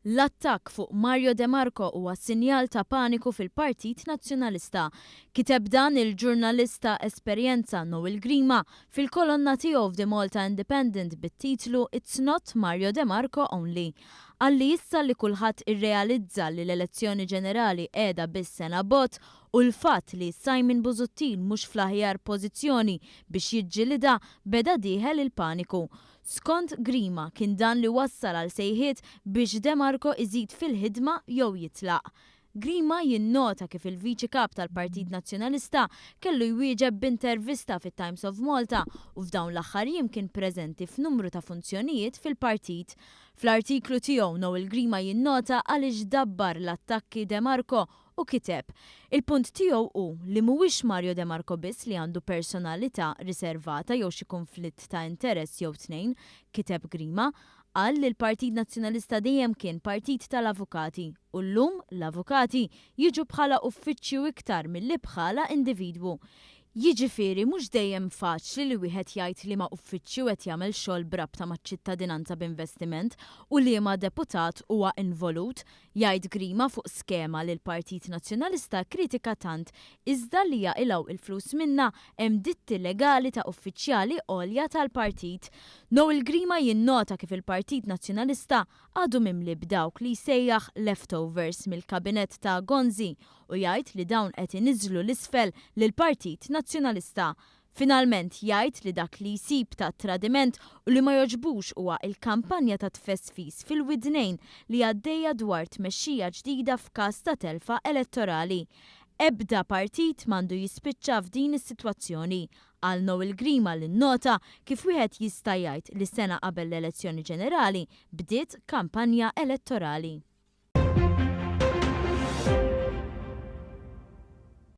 L-attakk fuq Mario De Marco huwa sinjal ta' paniku fil-Partit Nazzjonalista. Kiteb dan il-ġurnalist ta' esperjenza Noel Grima fil-kolonna tiegħu f'The Malta Independent bit-titlu It's not Mario De Marco Only. Qal li issa li kulħadd irrealizza li l-elezzjoni ġenerali qiegħda biss sena bogħod u l-fatt li Simon Busuttil mhux fl-aħjar pożizzjoni biex jiġġilidha beda dieħel il-paniku. Skont Grima, kien dan li wassal għal sejħiet biex De Marco iżid fil-ħidma jew jitlaq. Grima jinnota kif il-Viċi Kap tal-Partit Nazzjonalista kellu jwieġeb b'intervista fit-Times of Malta u f'dawn l-aħħar jiem kien preżenti f'numru ta' funzjonijiet fil-partit. Fl-artiklu tiegħu Noel Grima jinnota għaliex dabbar l-attakki De Marco u kiteb, Il-punt tiegħu hu li mhuwiex Mario De Marco biss li għandu personalità riservata jew xi kunflitt ta' interess jew tnejn, kiteb Grima. Qal li l-Partit Nazzjonalista dejjem kien partit tal-avukati u llum l-avukati jiġu bħala uffiċċju iktar milli bħala individwu. Jiġifieri mhux dejjem faċli li wieħed jgħid liema uffiċċju qed jagħmel xogħol b'rabta maċ-ċittadinanza b'investiment u liema deputat huwa involut, jgħid Grima fuq skema li l-Partit Nazzjonalista kkritika tant iżda li jaqilgħu il-flus minnha hemm ditti legali ta' uffiċjali għolja tal-partit. Noel Grima jinnota kif il-Partit Nazzjonalista għadu mimli b'dawk li jsejjaħ leftovers mill-kabinett ta' Gonzi u jgħid li dawn qed iniżżlu 'l isfel lill-Partit Nazzjonalista. Finalment jgħid li dak li jsib ta' tradiment u li ma jogħġbux huwa il-kampanja ta' tfesfis fil-widnejn li għaddejja dwar tmexxija ġdida f'każ ta' telfa elettorali. Ebda partit m'għandu jispiċċa f'din is-sitwazzjoni, qal Noel Grima li nnota kif wieħed jista' jgħid li sena qabel l-elezzjoni ġenerali bdiet kampanja elettorali.